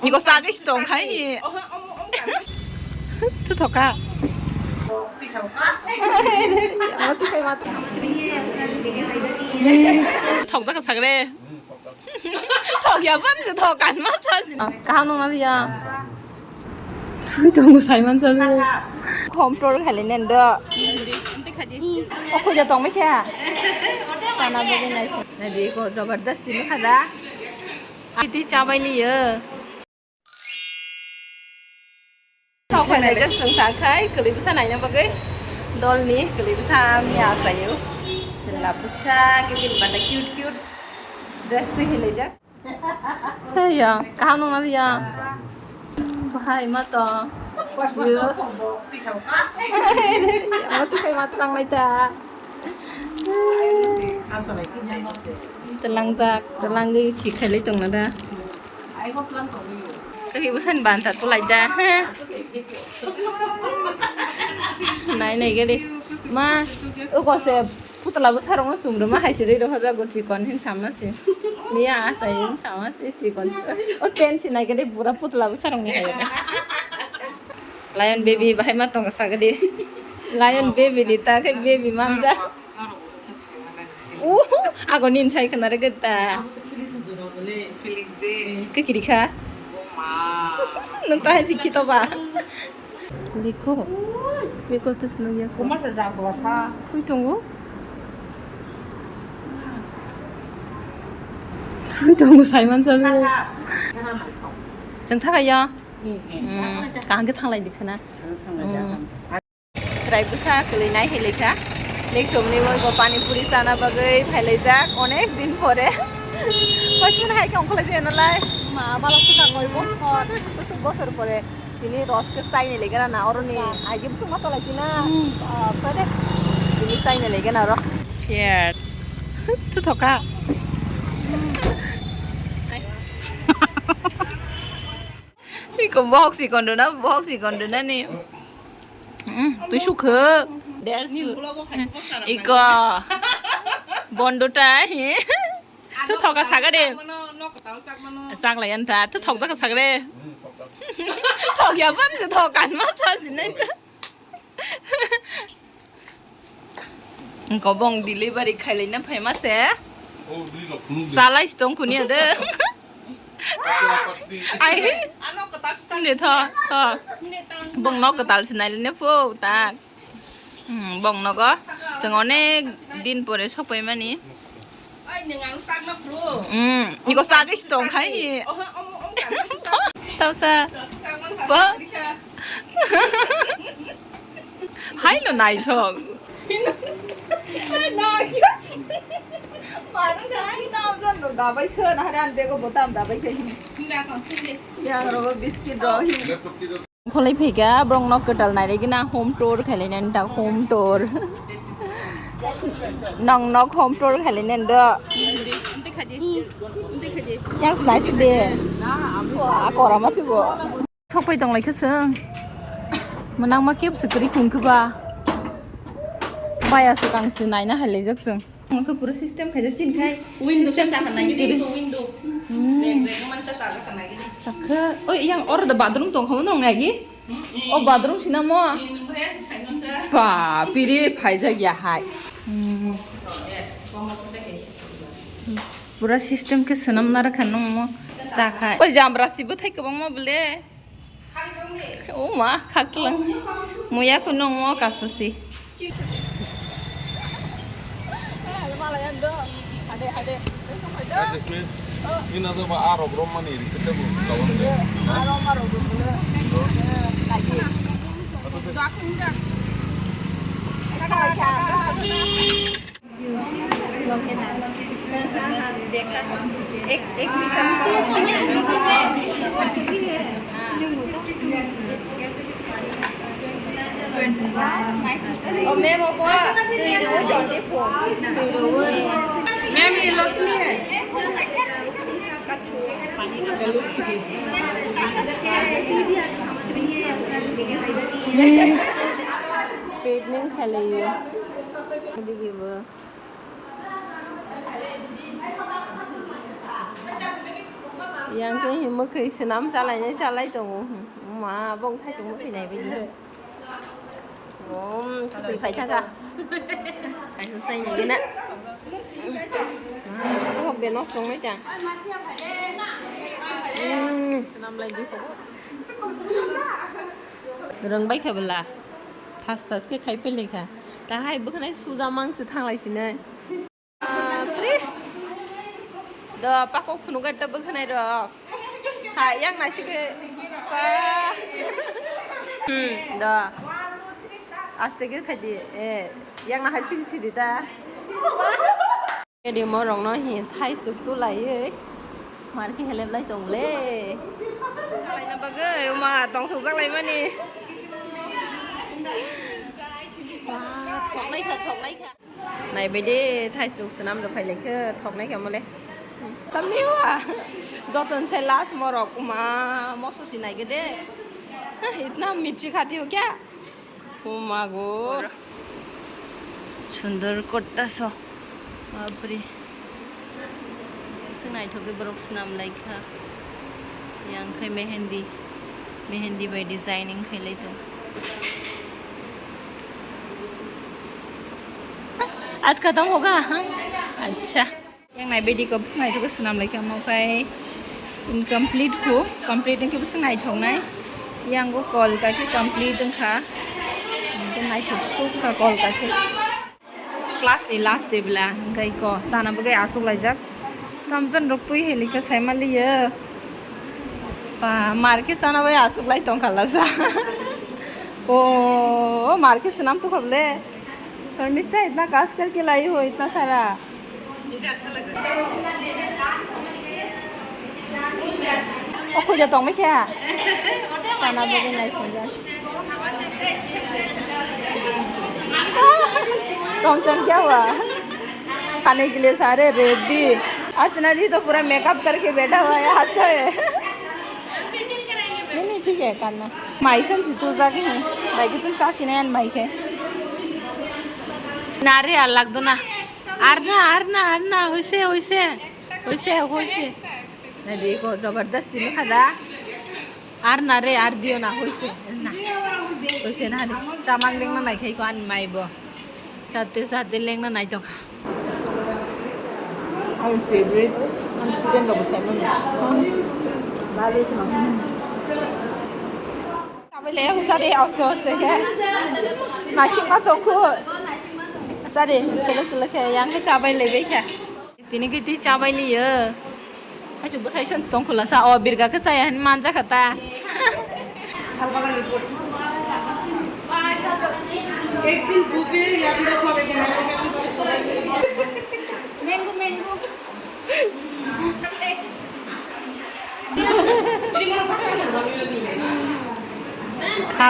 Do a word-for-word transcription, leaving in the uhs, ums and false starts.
Iko sagwi si tong khai. Tuthoka. Thok jaka sagre. Thok ya ban se thok kan ma sa si. Kaham nang ya. Thui tongo saiman sa. Home tour khali nen do. Okho ja tong me kha. Sana bagwi nai. Nadi ko jabardasti ni khada. Iti chabai liyo. Thok phainai jak chwng sa khai kwlwi bwsa naina bagwi. Dolni kwlwi bwsa miya achaio. Chwla bwsa kikil bata cute cute dress twi hinlaijak. Hey ya, kaham nang ya. Bahai ma to. Yo. Amo tisai ma twlang lai ta. Twlangjak, twlangwi thik khailai tongna da. Kaki bwsani banta tulai da. Nai nai gede. Ma, uko se putla bwsarokno chumrwma hai se rwi rokha jago chikon hin sama se. Miya asai hin sama se chikon. O pen si nai gede bura putla bwsarokni hai. Lion baby bahai ma tongo sagadi. Lion baby ni ta khe baby manja. Uh, ago nin sai khna re geta. Felix de. Kikiri kha. Nung ta haji khito ba. Biko. Biko to sunu ya ko. Kuma sa ja ko sa. Thui tongo. Thui tongo saiman sa. Jeng thaga ya. Hmm, kaham khe thanglai di khana. Chwrai bwsa kwlwi nai hai lekha. Lekchomni moi bo pani puri chana bagwi phailaijak onek din pore. Koichmani hai khe ongkholai jaya nalai. Ma bala swkang koi bosor, bosor pore. Tini ros khe chaini legena na oroni aigi bwswk ma chalai tina. Pore tini chaini legena ro. Cheers. Tuthoka. Iko bohok si kondo na, bohok si kondo na ni. Mm, tui sukho. Iko. Bondo ta, he. Tuthoka saga de. Saglai anta, tuthok jaka saga de. Tuthok ya ban se thok kan ma sa si nai ta. Gobong delivery khailai na phaima se. Salai si tong khuni ade. Ai. Ne tho, tho. Bong nok kwtal si nai le ne pho ta. Hmm, bong nogo. Chwng onek din pore sok pai mani. Hmm, iko sagwi si tong khai. Tausa. Bo. Hai no naithok. Dabai khe na hari ang bego botam dabai khe. Yang rogo biscuit ro. Kholai phaikha borok nok kwtal nai gina home tour khailai nani ta home tour. Nong nok home tour khailai nani do. Yang nai si de. Wah, kora ma si bo. Thokpai tong lai khe chwng. Mwnang ma keb se kwrwi khung khe ba. Baya swkang se naina hai laijak chwng. Ang khe pura system khaijak chini khai. Window system, sa system nai gini kwrwi. Window. Hmm. Bag, bag man sa sa sa nai gini. Chakha. Oi, yang oro da bathroom tong kha mo nong nai gi? Hmm. O bathroom sina mo. Ini bahaya sai non sa. Pa, piri phaijak ya hai. Hmm. Pura system khe swnam na rakha nung mo. Sa khai. Oi, jamra si bwthai kwbangma bwle. O ma, khaklang. Muya khunung mo kasasi. Jasmine, ini ada ba arok rom mani ri kita bu kawan de. एक, एक मिनट, हम ओ, मैम, अब मैम, ये लक्ष्मी है। Straightening khailaiyo. Digi bo. Yang khe himwi khe swnam chalainai chalai tongo. Ma bong thaichung bwkhwi nai bidi. Om thutwi phai thaka. Kaisa sai nai gena. Hok de nos tong nai ta. Hmm. Rwng bai kha bwla. Thas thas khe khai pele kha. Ta hai bwkhanai suja mang se thanglai sinai. Ah, pri. Do pakok phunuk gatta bwkhanai rok. Ha, yang nasi ke. Pa. Hmm, do. Aste ke khadi. Eh, yang na hasi sidi ta. Edi morok no hi thai suk tu lai. Mar ke helep lai tong le. Lai na bagwi ma tong suk jak lai mani. Thok nai kha, thok nai kha. Naibaidi thaisuk swnam rw phailaikhe thoknai khe mole. Tamni wa. Joton se last morok uma moso si naigede. Itna mirchi khati ho kya? Uma go. Sundor kurta so. Bapre. Bising naithok khe borok swnam lai kha. Yang khe mehendi, mehendi bai designing khailai tongo. Aaj khatam hoga? Acha. Yang nai bedi ko bising naithok khe swnam lai kha, omo khai incomplete kho, complete wngkhe bising naithok nai. Yang go call kha khe complete wngkha. Naithok suk kha call kha khe. Class ni last day bla, hingkai ko chana bagwi aswk laijak. Tamjani rok twi heli khe saima liyo. Ba, mar khe chana bai aswk lai tong kha lasa. O, mar khe swnam tu kha ble. Sharmista, itna kaas karke lai ho, itna sara. O khuja tongmai khe? Sana bagwi naisingjak. Rongchon kya hua? Khane ke liye sare ready. Archana di to pura makeup karke baitha hua hai, acha hai. Nahi, nahi, thik hai, karna. Mai san si tu jak hi. Bai ke tun cha sine an mai khe. Nare alag do na. Arna, arna, arna, hoise, hoise. Hoise, hoise. Nadi ko jabardasti nukha da. Ar na re, ar diyo na, hoise. Na. Hoise na hani. Chamang lengna naikhai ko ani mai bo. Chate, chate lengna naitokha. Ani favorite. Ani chicken rogo saimano. Bale se mang. Chabai le, husa de, aste, aste khe. Naisingma tokhu. Chade, kele, kele khe, yang khe chabai le bai khe. Tini kiti chabai liyo. Achu bwthai san tong khula sa, o birga khe chaya hin manja khata. Mango, mango. Kha.